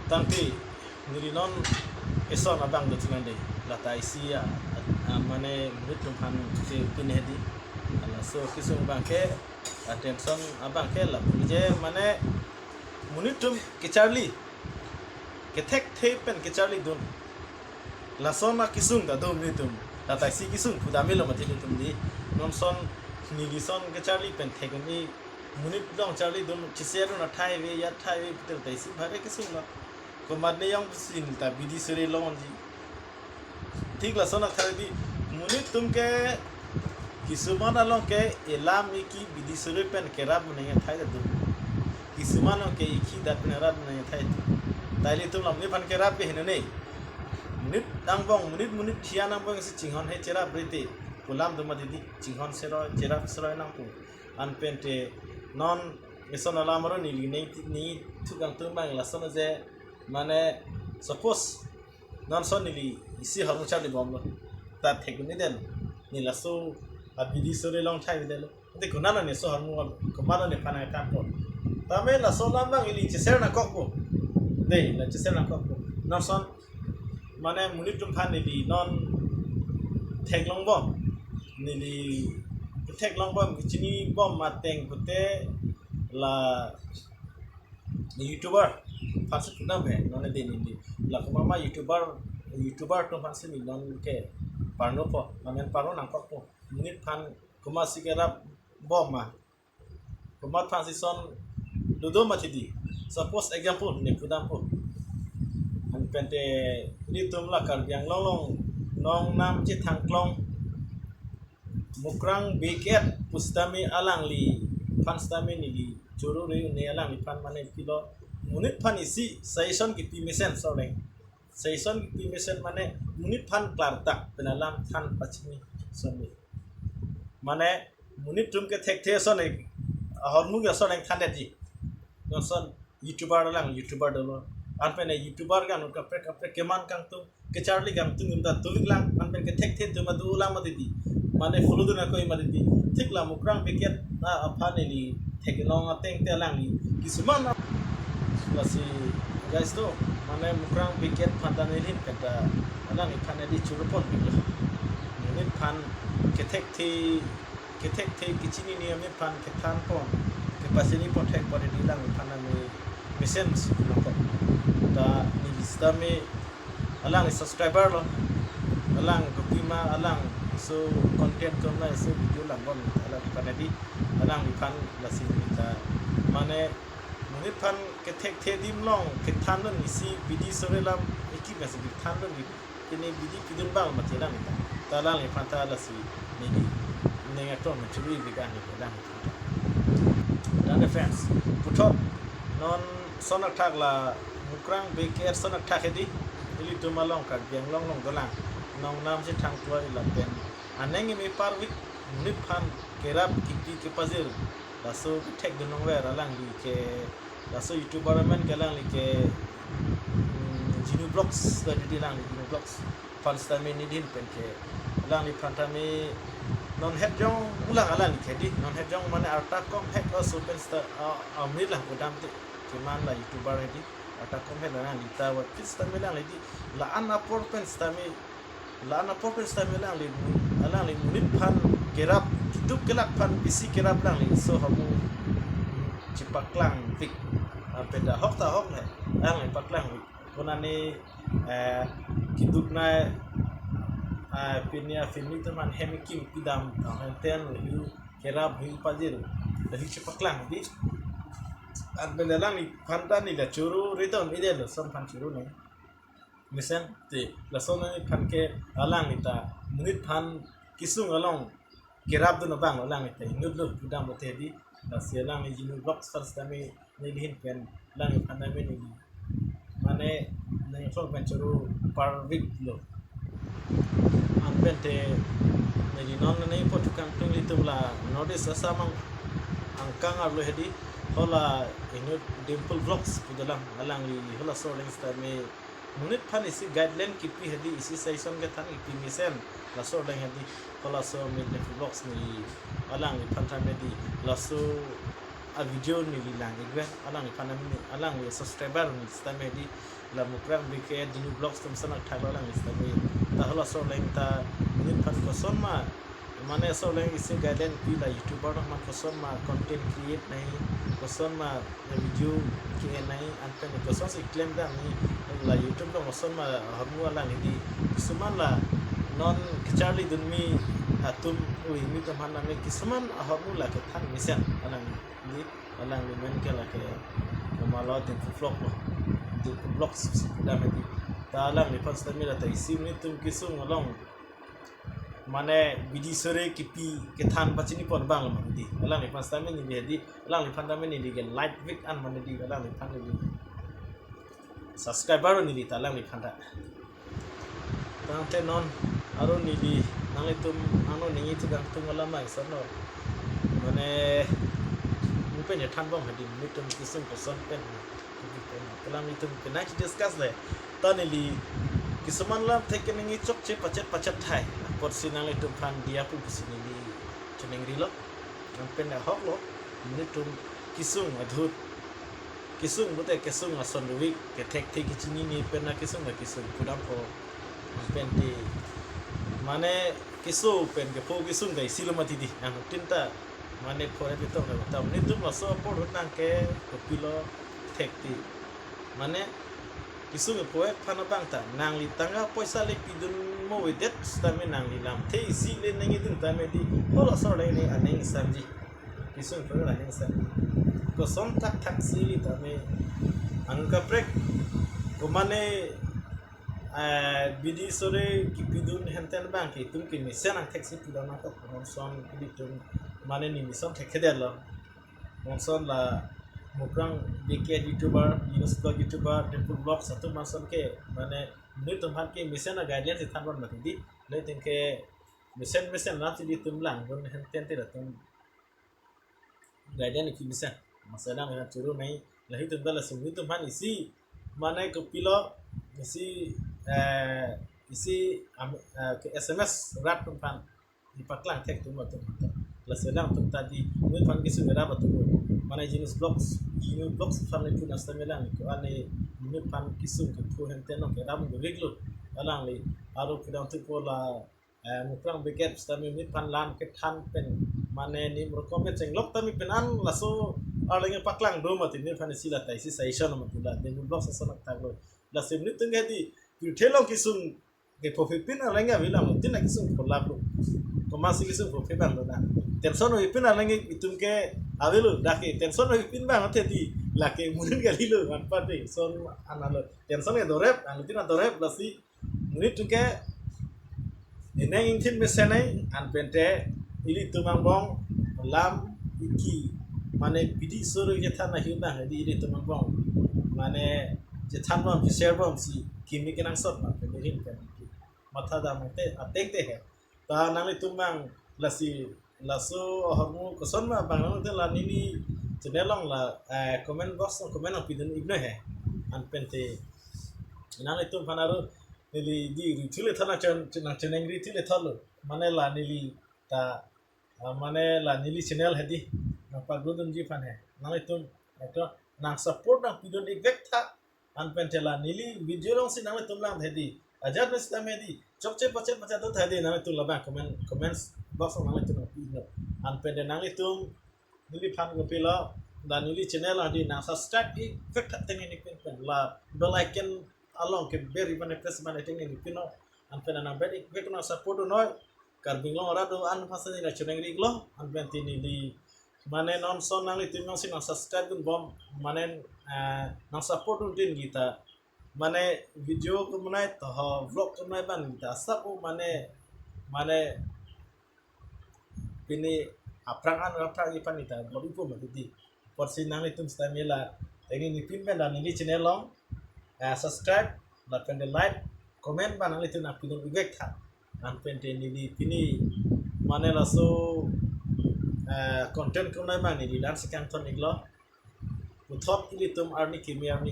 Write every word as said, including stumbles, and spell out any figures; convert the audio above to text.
Tangte neli non eson abang do chinande. Lata isi a, a, mane monit atum aphan ke pin hedi. Laso kesung abang ke, attention abang ke lapu je mane monit atum kecharli, kethekthe pen kecharlidun. Lason akesung ta do monit atum. Lata isi kesung pudamelo mati nelitum di. Non son neli son kecharli pen thek-un-e monit along charlidun, cheserdun athai ave, ya athai ave putel ta isi bhare kesung lo. Komat ne yong pusi neli ta bidi sore longji. Thik lason athai di monit atum ke kisuman along ke elam eki bidi sore pen kerap meneng athai ta do. Kisuman along ke eki dat pen rap meneng athai do. Ta ilitum lam ni aphan kerap ke heno ne. Monit angbong, monit monit hian angbong si chinghon he cherap rete. Pu alam do mati di, chinghon sero, cherap sero nangpo. Anpen te non eson alam aro neli ne, ne thu kangtung abang lason je mane suppose non son neli isi ahormu charlibomlo. Ta thek-un-edetlo. Ne laso abidi sore along athai avedetlo. Ante konat lo ne laso ahormu, komat lo nephan nangthanpo. Tame laso alam abang ili cheser nangkokpo. Dei, la cheser nangkokpo. Non son mane monit atum aphan neli non theklongbom. Neli theklongbom, kechinibom ateng pute la YouTuber aphansi punam he, non ede neli. La komat ma YouTuber, YouTuber atum aphansi neli non ke parnopo, mane parno nangkokpo. Monit aphan komatsi kerapbom ma, komat aphansi son dodo mati di. Suppose example ne pudampo. Anpen te ilitum la Karbi Anglong along nong nam chethangklong Mukrang Bey Kay-et pusitame alangliphan sitame neli choro re ne alangliphan mane pilo monit aphan isi suggestion kipi mesen sorleng. Suggestion kipi mesen mane monit aphan klardak pen alam than pachini sonle. Mane monit atum kethekthe son ahormu ya son nangthandetji. Non son YouTuber alang YouTuber dolo. Anpen e YouTuber kan kaprek kaprek keman kangtung, kecharli kangtung atum ta tulik lang, anpen kethekthe atum adu lang mati di. Mane follow dun ako mati di. Thik la Mukrang Bey Kay-et aphan neli theklong ateng te alangli kisuman lasi guys to, mane Mukrang Bey Kay-et aphan ta neli hin kata alangphan edi choro ponpiklo. Monit aphan kethekthe, kethekthe kechinine amonit aphan kethan pon, kepachini pon thek pon edi alangphan nangme mesen si nangkok. Ta neli sitame alangli subscriber lo. Alang kopima alang so content kom la so video langbom alangphan edi, alangliphan lasi neli ta mane monit aphan kethekthe adim along kethandun isi bidi sore alam eki masi kethandun di. Kene bidi pidun abang mati alang ta. Ta alangliphan ta lasi neli neng aton ma choro-i bigan ni alangliphan ta. Dane friends, puthot non son athak la Mukrang Bey Kay-et son athak edi, ilitum along Karbi Anglong along dolang. Nong nam chethangklong lapen aneng eme parvik monit aphan kerap kipi kepajir. Laso kethekdun longver alangli ke, laso YouTuber amen ke alangli ke, mm, Genu Vlogs ta di alangli Genu Vlogs. Aphan sitame neli hin pen ke alangliphan tame non het jong ulang alangli ke di, non het jong mane arta kom het laso pen sita, a, amonit lang pudam te keman la YouTuber edi, arta kom het alangli ta wat pis sitame alangli di la-an apor pen sitame, la-an apor pen sitame alangli, alangli monit aphan kerap, keduk kelak aphan isi kerap alangli so ahormu chepaklangpik. Anpen ta ahok ta ahok le alangli paklangpik. Konane, eh, keduk nai, eh, pini a pini teman hem kim pidam, ah, hem ten hu kerap hu pajir, hu chepaklang di. Anpen alangliphan ta neli la choro reton ide lo, son aphan choro ne. Mesen te lason aphan ke alangli ta monit aphan kesung along kerapdun abang alangli ta inut lo pudam bote di. Lasi alangli Genu Vlogs aphan sitame neli hin pen alangliphan tame neli mane neng aklong pen choro parvik lo. Anpen te neli non ne po thu kangtung ilitum la North East Assam ang, angkang arlo hedi, hala inut Dimple Vlogs pu dolang, alangli hala sorleng sitame monit aphan isi guideline kipi hedi, isi suggestion kethan kipi mesen la sorleng hedi, hala so amen Dimple Vlogs neli alangliphan tame di laso a video neli lang-ikvek, alangliphan, alangli subscriber neli sitame di la Mukrang B K Dinu Vlogs atum ason akthak lo, alangli sitame. Ta halaso arleng ta neliphan kosonma, mane laso arleng isi guideline pi la YouTuber atum aphan, kosonma content create nangji, kosonma video ke-en nangji, anpen kosonsi klemdam nangji, la YouTube along kosonma ahormu alangli di. Kisuman la non kacharlidunmi atum, ui, mi atum aphan nangli kisuman ahormu la kethan mesen alangli. Alangli amen ke lake komatlo, Dimpu Vlog lo. Dimpu Vlogs si pudam hedi. Ta alangliphan sitame la ta isi nelitum kesung along, mane bidi sore kipi kethan pachini pon abang lo mane di. Alangliphan sitame neli hedi, alangliphan tame neli ke like vek an mane di, alangliphan neli subscriber neli ta alangliphan ta. Tangte non aro neli nanglitum angno ningje thu kangtung alam mai sar no. Mane mu pen ya thanbom hedi, nelitum kesung koson pen. Kalang nelitum penang discuss le. Ta neli kisuman alam thek keningje chokche pachet pachet thai. Apotsi nanglitum aphan diya pu pusi neli choningrilo. Anpen ahok lo, nelitum kesung adhut, kesung pute kesung ason dovik, kethek thek kechinine pen na kesung na kesung pudam ko. Anpen di, mane keso pen kepo kesung ta isi lo mati di. Anuttin ta mane phore pitong na tam nelitum laso apor hut nang ke kopilo thek ti. Mane kesung kepo-ik aphan abang ta nangli tangka poisa le pidun mo avedet sitame nangli lamthe isi le nangkedun tame di, halaso arleng ne aning samji. Kesung kepo aning samji. Koson thakthak si ili tame ang kaprek ko mane, eh, bidi sore kipidun henten abang ke itum ke mesen angthek si pidun nangkok, non son ilitum mane ne mesen thekthedet lo. Non son la Mukrang B K YouTuber, Yunus Vlog YouTuber, Dimpu Vlogs atum non son ke mane nelitum aphan ke mesen a guideline si thanbom mati di. Nelitum ke mesen mesen alam si ilitum langdun henten te latum guideline ki mesen. Masalah mena churu nai, lahitum ta laso nelitum aphan isi mane kopilo, isi, eh, isi am-, eh, ke S M S rat atum aphan ipaklang thek atum atum aphan ta. Laso alangtum ta di, neliphan kesung kerap atum. Mane Yunus Vlogs, Yunus Vlogs aphan le puna sitame lang ko ane neliphan kesung kepo henten no kerap dovik lo. Alangli aro pudam tu ko la, eh, Mukrang B K sitame neliphan lam kethan pen mane nim rokom ke chenglok tame pen an laso arleng paklang do mati, neliphan isi la ta isi suggestion mati la Dimpu Vlogs ason akthak lo. Laso nelitum ke di, pirthe along kesung kepo pipin arleng avelo, tin kesung kepo lap lo. Komatsi kesung kepo pipin abang lo na. Tension pipin arleng itum ke avelo, dak ke tension pipin abang athe di, lake munin kali lo, anpa tension an lo. Tension ke dorep, anuttin dorep, lasi nelitum ke ineng ingthin mesen nai, anpen te ilitum angbong lam iki mane bidi sore kethan ahi abang di ilitum angbong mane chethanbom, che-share bomsi kimi kenangsot ma pen irin pen matha dam te ateng te he. Ta nanglitum abang lasi laso ahormu kosonma abang nang te la neli channel along la, eh, comment box along comment nangpidun-iknon he. Anpen te nanglitum aphan aro neli di ri thu le thana chon, chon, choningri thu le thalo. Mane la neli ta, ah, mane la neli channel hedi nangpagrodunji aphan he. Nanglitum eto nang support nangpidun-ikvek tha. Anpen te la neli video alongsi nanglitum lang hedi, ajat mes tam hedi, chokche pachet pachet do hedi, nanglitum labang comment, comments box along nanglitum nangpinon. Anpen te nanglitum neliphan kopilo, la neli channel hedi nang subscribe-ikvek tha tengnene pin pen, la bell icon along ke beri mane press mane tengnene pinnon. Anpen nang ber-ikvek nang support noi. Karbi Anglong arat do-an aphan si neli choningri-iklo, anpen te neli mane non son nanglitum alongsi nang subscribe dunbom, mane, eh, nang support dun tin kita. Mane video kemenai toho vlog kemenai abang kita asap o mane, mane pini aphrang an aphrang ipan kita vlog ipo mati di. Apotsi nanglitum sitame la tengnene pin pen la neli channel along, eh, subscribe, lapen te like, comment abang nanglitum nangpidun-ikvek tha. Anpen te neli pini mane laso, eh, content kemenai abang neli la-ansi kangton-iklo. Puthot ilitum arni kimi arni